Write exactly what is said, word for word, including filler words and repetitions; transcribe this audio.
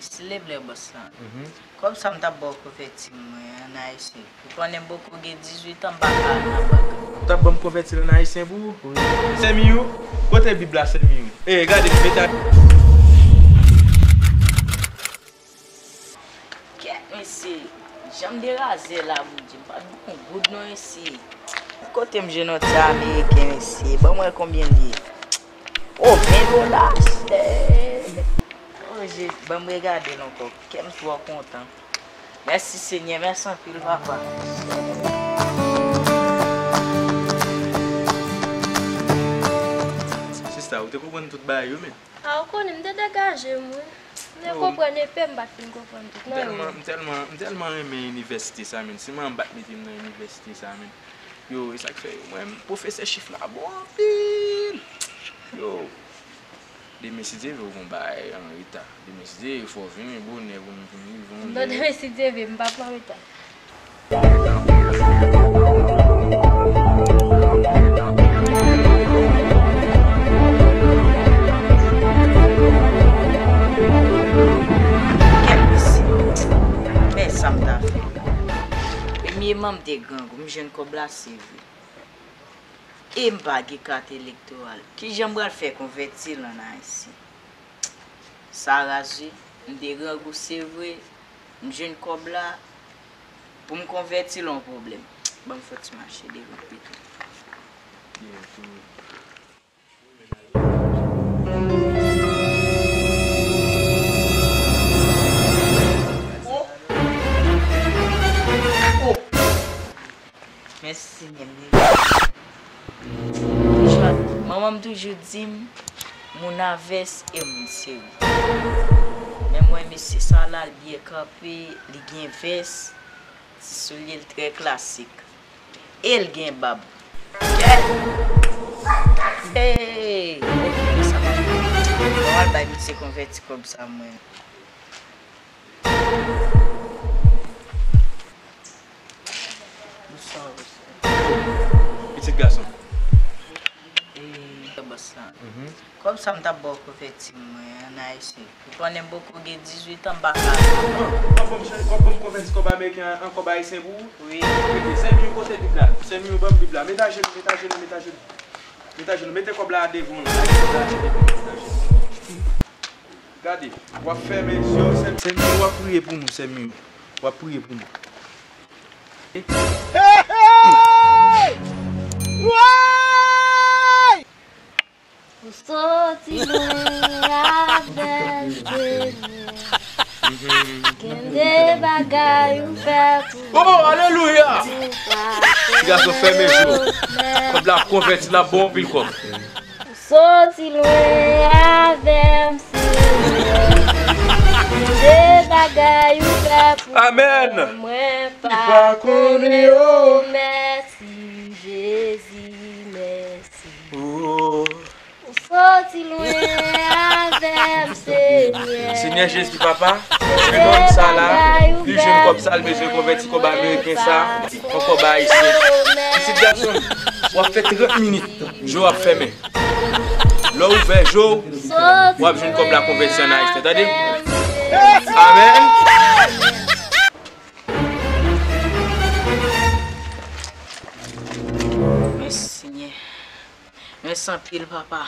Silvouplè, bòs la. Kòb sa m t ap ba w konvèti mwen an ayisyen. Ou konnen m poko gen dizuit an, m pa ka al nan bank. Ou t ap ban m konvèti l an ayisyen pou ou? Wi. Sè Miyou, kote Bib la, sè Miyou? E, gade, mete a. Kèt, mesye, jan m derazè la, Bondye, m pa t gen yon goud non, mesye. Kote m jwenn yon ti ameriken, mesye? Ban m wè konbyen l ye. O, ven dola, chè. O, je, ban m regade l ankò. Kè m twò kontan. Mèsi, Senyè, mèsi anpil, papa. Sista, ou te konprann tout bagay yo, men? A, ou konnen, m te degaje m, wi. M te konprann enpe, m pa t fin konprann tout. M tèlman, m tèlman, m tèlman renmen inivèsite sa, men. Si manman m pa t mete m nan inivèsite sa, men. Yo, e sa k fè, mwen, pwofesè chif la bon anpil. Yo, demen, si Dye vle, ou gon bagay an reta. Demen, si Dye vle, fò w vini bonè pou m vin rive yon lè. Non, demen, si Dye vle, m p ap an reta. Kèt, mesye. Men sa m ta fè. Premyèman, m te grangou, m jwenn kòb la, se vre. E m pa gen kat elektoral. Kijan m pral fè konvèti l an ayisyen? Sa raz wi, m te grangou se vre, m jwenn kòb la, pou m konvèti l yon pwoblèm. Ban m fè ti mache devan pito. Mèsi, Senyè, m reyisi. Manman m toujou di m, moun a vès e moun serye. Men m wè mesye sa la, l byen kanpe, li gen vès, ti soulye l trè klasik. E l gen bab. Hey! Okipe sa, papa. Mwen al bay misye konvèti kòb sa mwen. Bonswa, bonswa. Pitit gason. E, bòs la. Kòb sa m t ap ba w konvèti mwen an ayisyen. Ou konnen m poko gen dizuit an, m pa ka. W ap ban m, w ap ban m konvèti kòb ameriken an, an kòb ayisyen pou ou? Wi. Ok, sè Miyou, kote Bib la? Sè Miyou, ban m Bib la. Met ajenou, met ajenou, met ajenou. Met ajenou, mete kòb la devan w la. Met ajenou, met ajenou. Gade, w ap fèmen zye w, sè Miyou, w ap priye pou nou, sè Miyou. W ap priye pou nou. Hey, hey! Woy! Ou soti lwen avè l, Senyè. Gen de bagay ou fè pou mwen. Oh, alelouya! Ti gason fèmen je w. Kòb la konvèti, l ap ba w anpil kòb. Ou soti lwen avè m, Senyè. Gen de bagay ou fè pou mwen. Amèn. Mwen pa konnen yo. Mèsi, Jezi, mèsi. Oh. Ou soti lwen avè m, Senyè. Senyè Jezi, papa, jwenn nonm sa la, li jwenn kòb sa, l bezwen konvèti kòb ameriken sa an kòb ayisyen. Pitit gason m, w ap fè trant minit, je w ap fèmen. Lè w ouvè je w, w ap jwenn kòb la konvèti an ayisyen, tande? Amèn. Mèsi, Senyè. Mèsi anpil, papa.